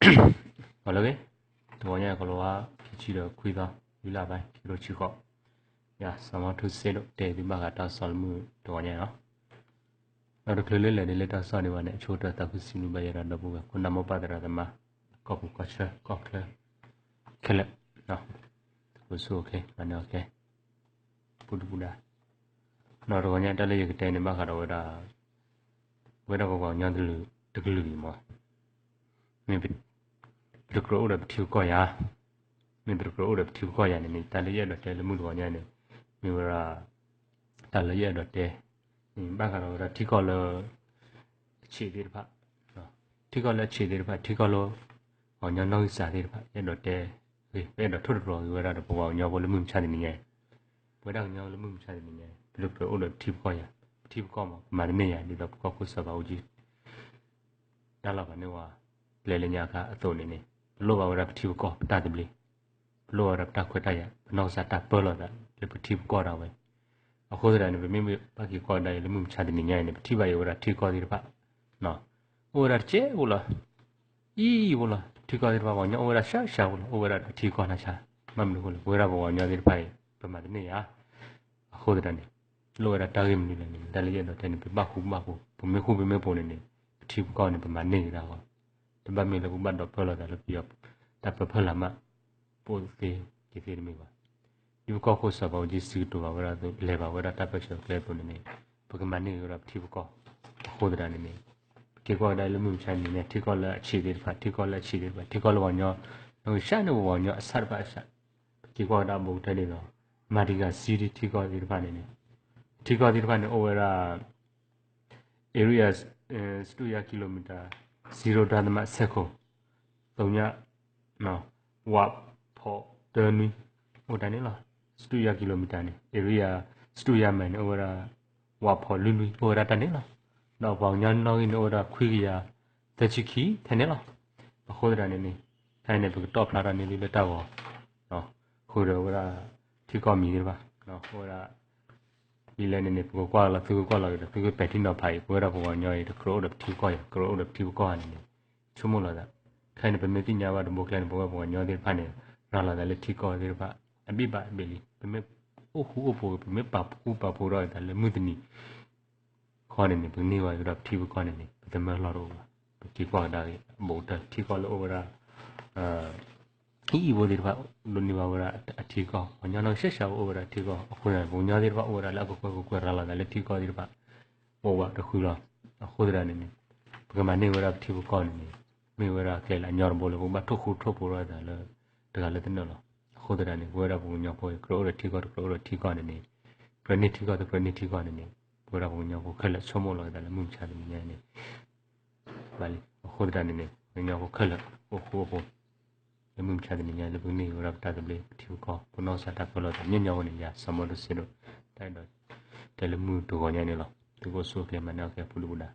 လၢဂ့ၤ, တဂီၤညါအံၤ ကီၤလၤဝါ ခံဆံဒီးခွံသီ, ယုလါဘၣ် ခံကထိဆံဃိး, ယၤ စီၤမီထူစ့ဒိၣ် တဲသုဘၣ်ဃးတၢ်ကစီၣ်လၢမုၢ်တဂီၤညါအံၤလီၤ. ဒီးတချုးလၢလဲၤဒ်လၢတၢ်ကစီၣ်ဒံးဘၣ်န့ၣ် အဆိကတၢၢ်သးခုစံးဘျုးဘၣ်ယဲဒီး ဒီပုၢ်ဝဲၢ် ခိၣ်နၢ်မိၢ်ပၢ်သရၣ်သမါ ကီၢ်ပူၤကီၢ်ချၢ ကီၢ်ချၢခဲလၢာ်, သုးခိၣ်ဆူၣ်အိၣ်ချ့ မၤန့ၢ်အီၤခဲ ပူၤဒုပူၤဒါ, ဒီးတဂီၤညါတၢ်လၢယကတဲန့ၣ် ဘၣ်ဃးဒီးဝဲဒၣ် ဝဲဒၣ်ပပှၤကညီတကလုာ်အံၤမး, မ့ၢ်ပတကြၢးအိၣ်ဒီးပထံပကီၢ်ယၤ, မ့ၢ်ပတကြၢးအိၣ်ဒီးပထံပကီၢ်ယၤန့ၣ်န့ၣ် တၢ်လၢယအဲၣ်ဒိးတဲလၢမုၢ်တဂီၤညါန့ၣ် မ့ၢ်ဝဲဒၣ် တၢ်လၢယအဲၣ်ဒိးတဲ ဘၣ်ဃးဒီးဝဲဒၣ်ထံကီၢ်လၢ အဆံးသ့ၣ်တဖၣ်, ထံကီၢ်လၢအဆံးသ့ၣ်တဖၣ် ထံကီၢ်လၢ ပှၤကညီနီၢ်ဂံၢ်စၢ်သ့ၣ်တဖၣ် ယအဲၣ်ဒိးတဲဂ့ၤ ပအဲၣ်ဒိးထိၣ်သတြီၤဂ့ၤဝဲဒၣ်ဒီးပပှၤကညီဖိလၢမုၢ်မဆါတနံၤညါ, ပဝဲဒၣ်ကညီလၢမုၢ်မဆါတနံၤညါ ပတကြၢးအိၣ်ဒီးပထံပကီၢ်ယၤ, ပထံပကီၢ်မး ပမၤတန့ၢ်ယၤ ဒ်သိးပကီၢ်ခိၣ်စီၤဘးအူကၠံ တၢ်လီၤဂာ်န့ၢ်ဝဲ ကျဲလၢညါအခါအသိးန့ၣ်န့ၣ် ပလိၣ်ဘၣ်ဝဲဒၣ်ပထံပကီၢ် ပတၢ်သဘျ့, ပလိၣ်ဘၣ်ဝဲဒၣ်ပတၢ်ခွဲးတၢ်ယာ် ပနီၢ်ကစၢ်တၢ်ပၢလီၤသးလၢပထံပကီၢ်ဒၣ်ဝဲ, အဃိသတးန့ၣ် ပမ့ၢ်ဘၣ်က့ၤကွၢ်ကဒါအံၤလၢမုၢ်မဆါတနံၤညါအံၤန့ၣ် ပထံၣ်ဘၣ်အံၤဝဲဒၣ်ထံကီၢ်သ့ၣ်တဖၣ် အိၣ်ဝဲဒၣ်တကဲဖိလီၤ, အံၤဖိလီၤ, ထံကီၢ်သ့ၣ်တဖၣ် ပှၤကညီအိၣ်ဝဲဒၣ်ရှါရှါဖိလီၤ, အိၣ်ဝဲဒၣ်အထံကီၢ်နၢ်ဆါ, ဘၣ်မနုၤအဃိလဲၣ် ပဝဲဒၣ်ပပှၤကညီသ့ၣ်တဖၣ်အံၤ ပမၤတန့ၢ်ယၤ, အဃိသတးန့ၣ် လိၣ်ဝဲဒၣ်တၢ်ဂ့ၢ်မနုၤလဲၣ်န့ၣ် တၢ်လၢယအဲၣ်ဒိးတဲန့ၣ် ပဘၣ်ဃူဘၣ်ဖိး ပမ့ၢ်ဃူပမ့ၢ်ဖိးန့ၣ်န့ၣ် ပထံပကီၢ်န့ၣ် ပမၤန့ၢ်ကဒါအဂီၢ်, တဘၣ်မ့ၢ်လၢပဘၣ်ဒိးပၢလီၤသးလၢပယီၤတၢ်ပၢဖၢလၢ်မး ပအိၣ်သ့က့ၤသ့တမ့ၢ်ဘၣ်. ဒ်ပကီၢ်ခိၣ်စီၤဘးအူကၠံစံးကတိၤဘၣ်ဝဲဒၣ်အသိး လဲၤဘၣ်ဝဲဒၣ်တၢ်ပၢဆှၢကျဲအသိးန့ၣ်န့ၣ် ပကမၤန့ၢ်က့ၤဝဲဒၣ်ပထံပကီၢ်, အဃိသတးန့ၣ်န့ၣ် ပက့ၤကွၢ်ကဒါလၢမုၢ်မဆါန့ၣ်န့ၣ် ထံကီၢ်လၢအဆံးသ့ၣ်တဖၣ် ထံကီၢ်လၢအဆံးသ့ၣ်တဖၣ် ထံကီၢ်လၢပှၤကညီ နီၢ်ဂံၢ်စၢ်န့ၣ် ပှၤကညီအဆၣ်တဖၣ်အဆၣ်, ပက့ၤကွၢ်ကဒါဘူးကတၢၢ်ဒ်သိး မၤတံၤဂၤစံဒ်ထံကီၢ်သ့ၣ်တဖၣ်န့ၣ်န့ၣ် ထံကီၢ်သ့ၣ်တဖၣ်န့ၣ် အိၣ်ဝဲဒၣ် area စတုယၤ kilometer စံရိဒၣ်သမးဆဲခိၣ် သုညါ ဝးဖီၣ်တၢနွံ အိၣ်တၢ်န့ၣ်လီၤ. စတုယၤ kilometer န့ၣ် area စတုယၤ mile န့ၣ် အိၣ်ဝဲဒၣ် ဝးဖီၣ်လွံၢ်လွံၢ် အိၣ်ဝဲဒၣ်တၢ်န့ၣ်လီၤ. ဒီးပှၤကညီနီၣ်ဂံၢ်န့ၣ် အိၣ်ဝဲဒၣ်ခွံကယၤသၢဆံခံထဲန့ၣ်လီၤ. အဃိသတးန့ၣ်န့ၣ် ခဲအံၤန့ၣ် ပကတီၣ်ဖျါထီၣ်န့ၢ်သုလၢတၢ်ဂီၤ ဃုာ်ဒီးဝဲဒၣ်ထံကီၢ်မံၤသ့ၣ်တဖၣ် အိၣ်ဝဲဒၣ် ဒ်လဲၣ်န့ၣ်န့ၣ် ပကကွၢ်လီၤ သုကကွၢ်လီၤက့ၤဒီး သုကပဲာ်ထံနီၤဖးအံၤ ပဝဲဒၣ်ပပှၤကညီအံၤ တကြၢးအိၣ်ဒီးပထံပကီၢ်ယၤ ကြၢးအိၣ်ဒီးပထံပကီၢ်ဧါန့ၣ်န့ၣ် ဆိကမိၣ်လီၤသး. ခဲအံၤန့ၣ် ပမ့ၢ်သ့ၣ်ညါဘၣ်တဘိကျဲန့ၣ် ပဝဲပပှၤကညီသ့ၣ်တဖၣ်န့ၣ် ရၤလီၤသးလၢထံကီၢ်သ့ၣ်တဖၣ် အဘ့ၣ်ဘၣ်အဘ့ၣ်လံ. ပမ့ၢ်အိၣ်ဃူအိၣ်ဖိး ပမ့ၢ်ပာ်ဃူပာ်ဖိးထီၣ်သးလၢမုၢ်တနံၤ ခီန့ၣ်န့ၣ် ပကန့ၢ်ဝဲဒၣ်ပထံပကီၢ်န့ၣ်န့ၣ် ပသမၢလီၢ်တအိၣ်ဘၣ်. ပက့ၤကွၢ်ကဒါက့ၤ ဘူးကတၢၢ် ထံကီၢ်လၢအိၣ်ဝဲဒၣ် အံၤအံၤဖိသ့ၣ်တဖၣ် ဒိးန့ၢ်ဘၣ်ဝဲဒၣ်အထံကီၢ် ပှၤကညီနီၢ်ဂံၢ်စၢ်စၢ်အိၣ်ဝဲဒၣ်ထံကီၢ် အဃိန့ၣ် ပှၤကညီသ့ၣ်တဖၣ်အိၣ်ဝဲဒၣ်လၢအကကွဲၢ်ကကွဲၢ်ရၤလီၤသးလၢထံကီၢ်သ့ၣ်တဖၣ် အိၣ်ဝဲတဃုလီၤ. အဃိသတးန့ၣ်န့ၣ် ပကမၤန့ၢ်ဝဲဒၣ်ပထံပကီၢ်န့ၣ်န့ၣ် မ့ၢ်ဝဲဒၣ်ကျဲလၢအညီတဘိလၢ ပကဘၣ်ထိၣ်ဃူထိၣ်ဖိးထီၣ်သးလၢ တဂၤလၢသနၢၣ်လီၤ. အဃိသတးန့ၣ် ပဝဲဒၣ်ပှၤကညီဖိ ကြၢးအိၣ်ဒီးထံကီၢ် တကြၢးအိၣ်ဒီးထံကီၢ်န့ၣ်န့ၣ် ကြၢးန့ၢ်ထံကီၢ် တကြၢးန့ၢ်ထံကီၢ်န့ၣ်န့ၣ် ပဝဲဒၣ်ပှၤကညီဖိခဲလၢာ်ဆိကမိၣ်လီၤသးလၢမုၢ်မဆါတနံၤညါန့ၣ် ဘၣ်လံ. အဃိသတးန့ၣ်န့ၣ် ပှၤကညီဖိခဲလၢာ် အိၣ်ဃူအိၣ်ဖိး လၢမုၢ်မဆါတနံၤညါ လၢပကန့ၢ်ဝဲဒၣ်ပတၢ်သဘျ့ ပထံပကီၢ် ပနီၢ်ကစၢ်တၢ်ပၢလီၤသး ညီညီဖိန့ၣ် ယၤ စီၤမီဒိၣ်စ့ဒိၣ် တၢ်အဲၣ်ဒိးတဲလၢမုၢ်တဂီၤညါန့ၣ်လီၤ. သုကအိၣ်ဆူၣ်အိၣ်ချ့ မၤန့ၢ်အီၣ်ကဲ ပူၤဒုပူၤဒါ.